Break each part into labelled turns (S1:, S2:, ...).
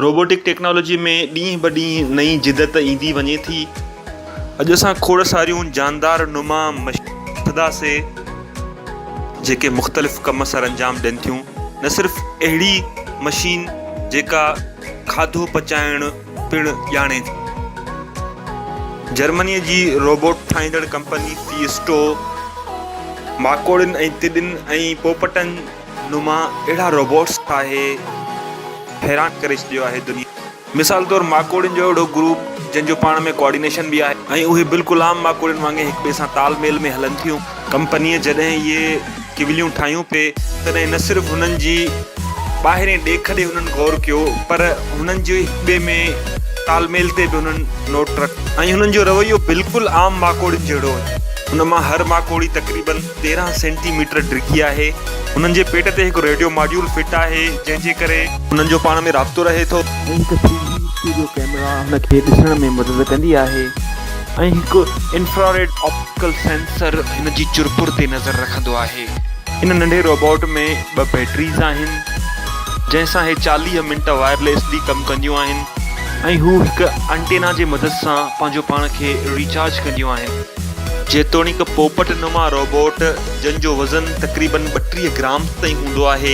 S1: Robotic technology ۾ ڏينهن به ڏينهن نئين جدت ايندي وڃي ٿي. اڄ اسان کوڙ ساريون جاندار نما مشينون ڏسنداسي جيڪي مختلف ڪم سرانجام ڏين ٿيون. نه صرف اهڙي مشين جيڪا کاڌو پچائڻ پڻ ڄاڻي ٿي. جرمنيء جي روبوٽ ٺاهيندڙ ڪمپني فيسٽو ماڪوڙين ۽ تڏين ۽ پوپٽن نما اهڙا روبوٽس ٺاهي حيران ڪري ڇڏيو آهي دنيا. مثال طور ماڪوڙين جو اهڙو گروپ جن جو پاڻ ۾ ڪوآرڊينيشن به آهي ۽ اهي بلڪل عام ماڪوڙين وانگي هڪ ٻئي سان تال ميل ۾ هلن ٿيون. ڪمپنيء جڏهن اهي ڪوليون ٺاهيون پئي تڏهن نه صرف هنن جي ٻاهرين ڏيک ڏي هنن غور ڪيو پر هنن جي هڪ ٻئي ۾ تال ميل تي به هنن نوٽ رکيو ۽ هنن جو رويو بلڪل عام ماڪوڙين جهڙو هيو. هن مان هر ماڪوڙي تقريبن 13 سينٽي ميٽر ڊگهي آهي. هنن جي پيٽ تي هڪ ريڊيو ماڊيول فٽ آهي، جنهن جي ڪري. هنن جو پاڻ ۾ رابطو رهي ٿو.
S2: ۽ هڪ ٿري ڊي اسٽيريو ڪئميرا هن کي ڏسڻ ۾ مدد ڪندي آهي.
S1: ۽ هڪ انفراريڊ آپٽيڪل سينسر هن جي چرپر تي نظر رکندو آهي. ان ننڍي روبوٽ ۾ ٻه بيٽريز آهن، جنهن سان هي 40 منٽ وائرليسلي ڪم ڪنديون آهن. ۽ هو هڪ انٽينا جي مدد سان پنهنجو پاڻ کي ريچارج ڪنديون آهن. جيتوڻيڪ پوپٽ نما روبوٽ جن جو وزن تقريبن 32 گرامز تائين هوندو آهي،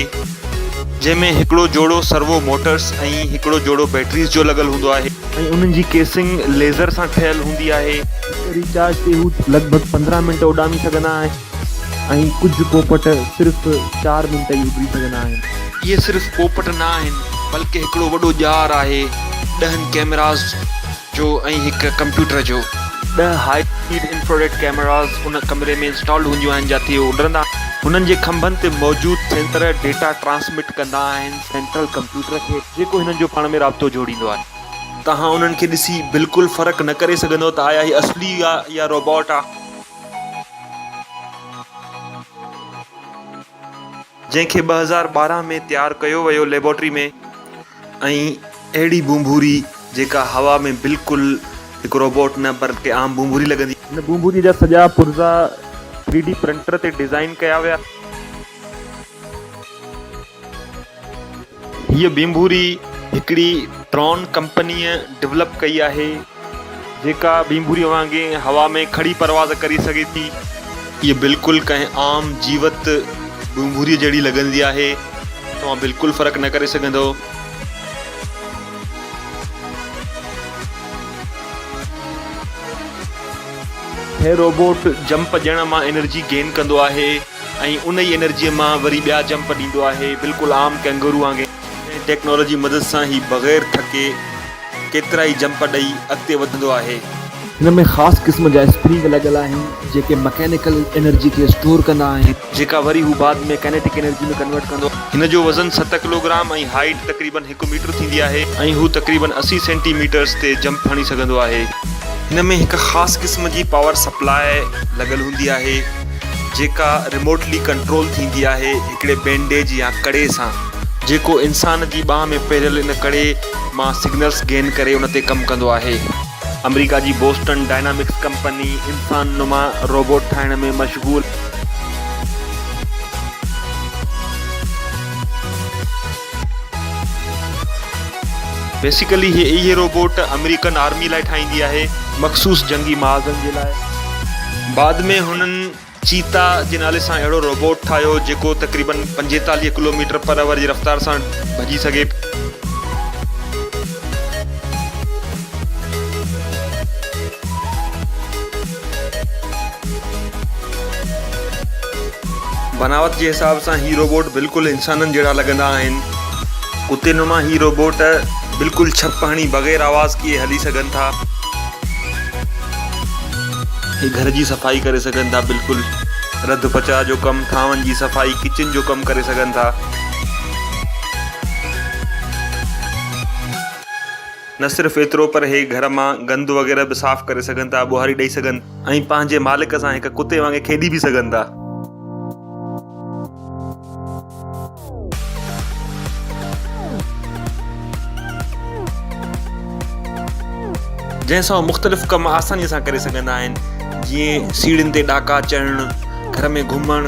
S1: جنهن ۾ هڪڙو جوڙو سروو موٽرز ۽ هڪڙو جوڙو بيٽريز جو لڳل هوندو آهي. ۽ انهن جي ڪيسنگ ليزر سان ٺهيل هوندي آهي.
S2: هڪ ريچارج تي هو لڳ ڀڳ 15 منٽ اڏامي سگهندا آهن ۽ ڪجهه پوپٽ صرف چار منٽ ئي اڏري سگهندا آهن.
S1: اهي صرف پوپٽ نه آهن بلڪه هڪڙو وڏو ڄار آهي ڏهن ڪئميراز جو ۽ هڪ ڪمپيوٽر جو. ڏهه هاء اسپيڊ انفراريڊ ڪئميراز ان ڪمري ۾ انسٽالڊ هونديون آهن جاتي اهي اڏرندا آهن. هنن جي کنڀن تي موجود سينسر ڊيٽا ٽرانسمٽ ڪندا آهن سينٽرل ڪمپيوٽر کي جيڪو هنن جو پاڻ ۾ رابطو جوڙيندو آهي. توهان انهن کي ڏسي بلڪل فرق نه ڪري سگهندو ته آيا هي اصلي آ يا روبوٽ آ. جنهن کي 2012 ۾ تيار ڪيو ويو ليبارٽري ۾. ۽ اهڙي بونڀوري جيڪا هوا ۾ بلڪل هڪ روبوٽ نه بلڪه عام بونڀوري لڳندي.
S2: هن بونڀوري جا سڄا پرزا ٿري ڊي پرنٽر تي ڊيزائن ڪيا ويا.
S1: هيء بينڀوري هڪڙي ڊرون ڪمپنيء ڊولپ ڪئي آهي، جيڪا بينڀوريء وانگي هوا ۾ کڙي پرواز ڪري سگهي ٿي. هيء بلڪل ڪنهن عام جيوت بينڀوريء جهڙي لڳندي آهي. توهان بلڪل فرق نه ڪري سگهندؤ. هيء روبوٽ جمپ ڏيڻ مان انرجي گين ڪندو آهي. ۽ ان ئي انرجيء مان وري ٻيا جمپ ڏيندو آهي، بلڪل عام ڪينگورو وانگي. نئين ٽيڪنالاجي مدد سان هي بغير ٿڪي ڪيترائي جمپ ڏئي اڳتي وڌندو آهي.
S2: هن ۾ خاص قسم جا اسپرنگ لڳل آهن، جيڪي مڪينيڪل انرجي کي اسٽور ڪندا آهن.
S1: جيڪا وري هو بعد ۾ ڪائنيٽڪ انرجي ۾ ڪنورٽ ڪندو آهي. هن جو وزن ست ڪلوگرام ۽ هائيٽ تقريبن هڪ ميٽر ٿيندي آهي ۽ هو تقريبن 80 سينٽي ميٽرز تي جمپ هڻي سگهندو آهي. هن ۾ هڪ خاص قسم جي پاور سپلاء لڳل هوندي آهي. جيڪا ريموٽلي ڪنٽرول ٿيندي آهي هڪڙي بينڊيج يا ڪڙي سان جيڪو انسان جي ٻانهن ۾ پهريل ان ڪڙي مان سگنلز گين ڪري ان تي ڪم ڪندو آهي. آمريڪا جي بوسٽن ڊائنامڪس ڪمپني انسان نما روبوٽ ٺاهڻ ۾ مشغول. بيسيڪلي هي اهي روبوٽ آمريڪن آرمي لاء ٺاهيندي آهي مخصوص جنگي محاذن جي لاء. بعد ۾ هنن چيتا جي نالي سان اهڙو روبوٽ ٺاهيو جيڪو تقريبن 45 ڪلوميٽر پر آور جي رفتار سان ڀڄي سگهي. بناوت جي حساب سان هي روبوٽ بلڪل انسانن جهڙا لڳندا آهن. ڪتي نما هي روبوٽ بلڪل ڇپ هڻي بغير آواز ڪيئي هلي سگهن ٿا. هي گهر جي صفائي ڪري سگهن ٿا بلڪل رڌ پچاء جو ڪم، ٿانون جي صفائي، ڪچن جو ڪم ڪري سگهن ٿا. نه صرف ايترو پر هي گهر مان گند وغيره به صاف ڪري سگهن ٿا، ٻوهاري ڏئي سگهن ۽ پنهنجي مالڪ سان هڪ ڪتي وانگي کيڏي به سگهن ٿا. جنهن سان هو مختلف ڪم آساني سان ڪري سگهندا آهن جيئن سيڙهين تي ڏاڪا چڙهڻ، گهر ۾ گهمڻ.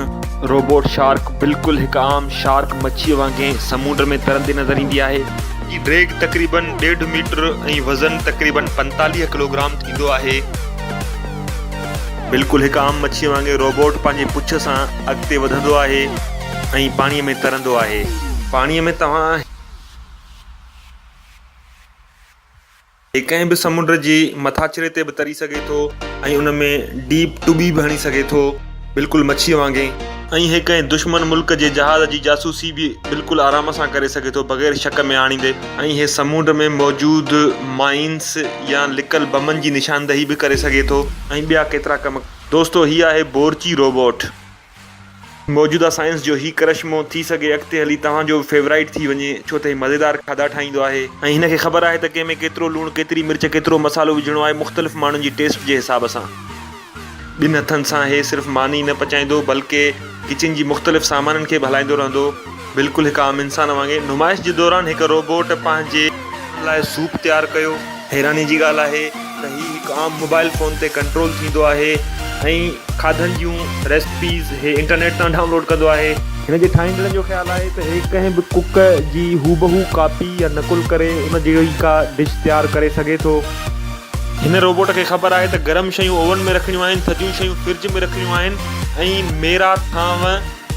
S1: روبوٽ شارڪ بلڪل هڪ عام شارڪ مڇيء وانگي سمونڊ ۾ ترندي نظر ايندي آهي. جي ڊيگهه تقريبن ڏيڍ ميٽر ۽ وزن تقريبن 45 ڪلوگرام ٿيندو آهي. بلڪل هڪ عام مڇيء وانگي روبوٽ پنهنجي پڇ سان اڳتي وڌندو آهي ۽ پاڻيء ۾ ترندو آهي. پاڻيء ۾ توهان. هي ڪنهن به سمنڊ جي مٿاڇري تي به تري سگهي ٿو ۽ ان ۾ ڊيپ ٽٻي به هڻي سگهي ٿو بلڪل مڇيء وانگي. ۽ هي ڪنهن دشمن ملڪ جي جهاز جي جاسوسي به بلڪل آرام سان ڪري سگهي ٿو بغير شڪ ۾ آڻيندي. ۽ هي سمنڊ ۾ موجود مائنس يا لڪل بمن جي نشاندهي به ڪري سگهي ٿو ۽ ٻيا ڪيترا ڪم. دوستو هي آهي بورچي روبوٽ. موجوده سائنس جو هي ڪرشمو ٿي سگهي اڳتي هلي توهان جو به فيورائيٽ ٿي وڃي ڇو ته هي مزيدار کاڌا ٺاهيندو آهي ۽ هن کي خبر آهي ته ڪنهن ۾ ڪيترو لوڻ ڪيتري مرچ ڪيترو مصالحو وجهڻو آهي مختلف ماڻهن جي ٽيسٽ جي حساب سان. ٻن هٿن سان هي صرف ماني نه پچائيندو بلڪه ڪچن جي مختلف سامانن کي به هلائيندو رهندو بلڪل هڪ عام انسان وانگي. نمائش جي دوران هڪ روبوٽ پنهنجي لاء سوپ تيار ڪيو. حيراني جي ڳالهه آهي ته هي هڪ عام موبائل فون تي ڪنٽرول ٿيندو آهي ۽ کاڌن جون ريسپيز هي انٽرنيٽ تان ڊائونلوڊ ڪندو آهي.
S2: هن جي ٺاهيندڙن جو خيال آهي ته هي ڪنهن به ڪڪ جي هوبهو ڪاپي يا نقل ڪري ان جهڙي ڪا ڊش تيار ڪري سگهي ٿو.
S1: هن روبوٽ کي خبر آهي ته گرم شيون اوون ۾ رکڻيون آهن، ٿڌيون شيون فرج ۾ رکڻيون آهن ۽ ميرا ٿانو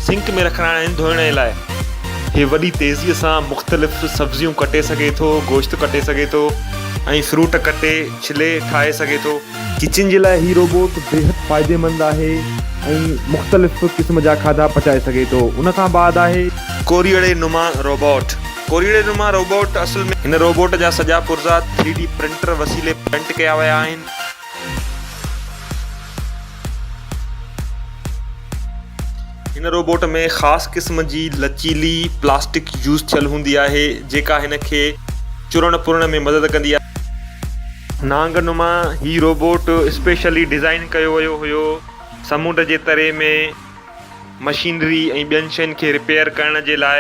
S1: سنڪ ۾ رکڻا آهن ڌوئڻ جي لاء. هي وڏي تيزيء سان مختلف سبزيون ڪٽي سگهي ٿو، گوشت ڪٽي سگهي ٿو ۽ فروٽ ڪٽي ڇلي ٺاهي سگهي ٿو.
S2: ڪچن جي لاء هي روبوٽ بيحد فائديمند آهي ۽ مختلف قسم جا کاڌا پچائي سگهي ٿو. ان کان بعد آهي.
S1: ڪوريئڙي نما روبوٽ. ڪوريئڙي نما روبوٽ اصل ۾. هن روبوٽ جا سڄا پرزا ٿري ڊي پرنٽر وسيلي پرنٽ ڪيا ويا آهن. هن روبوٽ ۾ خاص قسم جي لچيلي پلاسٽڪ يوز ٿيل هوندي آهي جيڪا هن کي چرڻ پرڻ ۾ مدد ڪندي آهي. نانگ نما هي روبوٽ اسپيشلي ڊزائين ڪيو ويو هيو سمنڊ جي تري ۾ مشينري ۽ ٻين شين کي رپيئر ڪرڻ جي لاء.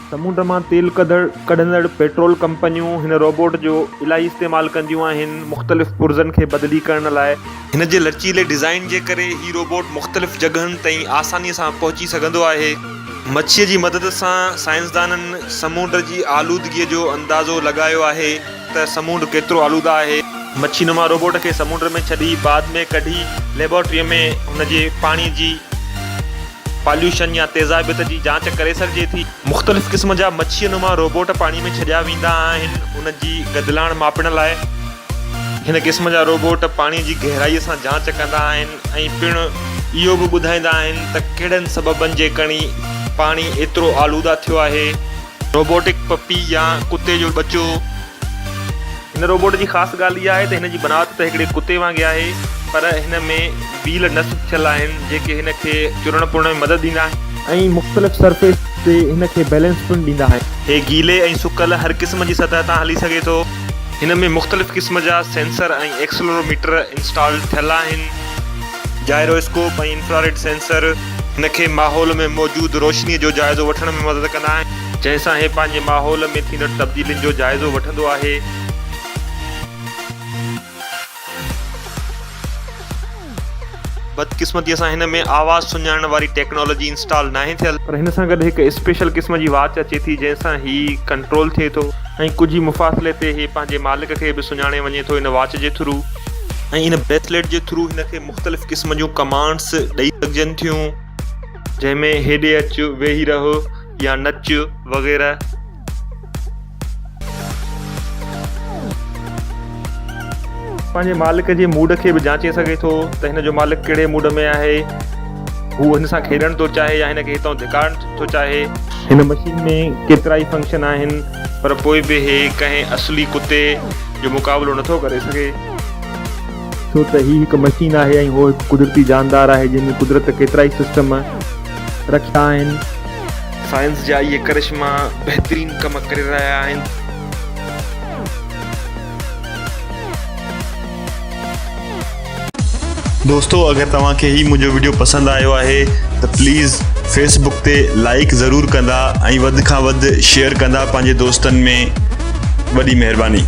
S2: سمنڊ مان تيل ڪڍندڙ پيٽرول ڪمپنيون هن روبوٽ جو الاهي استعمال ڪنديون آهن مختلف پرزن کي بدلي ڪرڻ لاء.
S1: هن جي لچيلي ڊزائين جي ڪري هي روبوٽ مختلف جڳهن تائين آساني سان پهچي سگهندو آهي. مڇيء جي مدد سان سائنسدانن سمنڊ جي آلودگيء جو اندازو لڳايو آهي ته سمنڊ ڪيترو آلوده آهي. مڇي نما روبوٽ کي سمنڊ ۾ ڇڏي بعد ۾ ڪڍي ليبارٽريء ۾ هن جي پاڻي جي. پاليوشن يا تيزابيت جي جاچ ڪري سگهجي ٿي. مختلف قسم جا مڇيء نما روبوٽ پاڻي ۾ ڇڏيا ويندا آهن ان جي گدلاڻ ماپڻ لاء. هن قسم جا روبوٽ پاڻي جي گهرائيء سان جاچ ڪندا آهن ۽ پڻ اهو به ٻڌائيندا آهن ته ڪهڙن سببن جي ڪڻي پاڻي ايترو آلوده ٿيو آهي. روبوٽڪ پپي يا ڪتي جو ٻچو. هن روبوٽ جي خاص ڳالهه اها آهي ته هن جي بناوت ته هڪڙي ڪتي وانگي آهي پر هن ۾ ويل نصب ٿيل آهن جيڪي هن کي چرڻ پرڻ ۾ مدد ڏيندا آهن.
S2: ۽ مختلف سرفيس تي هن کي بيلنس پڻ ڏيندا آهن.
S1: هي گيلي ۽ سڪل هر قسم جي سطح تان هلي سگهي ٿو. هن ۾ مختلف قسم جا سينسر ۽ ايڪسلروميٽر انسٽال ٿيل آهن. جائرو اسڪوپ ۽ انفراريڊ سينسر هن کي ماحول ۾ موجود روشنيء جو جائزو وٺڻ ۾ مدد ڪندا آهن. جنهن سان هي پنهنجي ماحول ۾ ٿيندڙ تبديلين جو جائزو وٺندو آهي. بدقسمتيء سان هن ۾ آواز سڃاڻڻ واري ٽيڪنالاجي انسٽال ناهي ٿيل.
S2: پر هن سان گڏ هڪ اسپيشل قسم جي واچ اچي ٿي جنهن سان هي ڪنٽرول ٿئي ٿو ۽ ڪجهه ئي مفاصلي تي هي پنهنجي مالڪ کي به سڃاڻي وڃي ٿو ان واچ جي ٿرو.
S1: ۽ ان بريسليٽ جي ٿرو هن کي مختلف قسم جون ڪمانڊس ڏئي سگهجن ٿيون. جنهن ۾ هيڏي اچ، ويهي رهه يا نچ وغيره.
S2: پنهنجي مالڪ جي موڊ کي به جانچي سگهي ٿو ته هن جو مالڪ ڪهڙي موڊ ۾ آهي، هو هن سان کيڏڻ ٿو چاهي يا هن کي هتان ڌڪارڻ ٿو چاهي. هن مشين ۾ ڪيترائي فنڪشن آهن پر پوء به هي ڪنهن اصلي ڪتي جو مقابلو نٿو ڪري سگهي. ڇو ته هي هڪ مشين آهي ۽ هو هڪ قدرتي جاندار آهي جنهن ۾ قدرت ڪيترائي سسٽم رکيا آهن.
S1: سائنس جا اهي ڪرشما بهترين ڪم ڪري رهيا آهن. دوستو اگر توهان کي هي منهنجو وڊيو پسند آيو آهي ته پليز فيس بڪ تي لائيڪ ضرور ڪندا ۽ وڌ کان وڌ شيئر ڪندا پنهنجي دوستن ۾ وڏي مهرباني.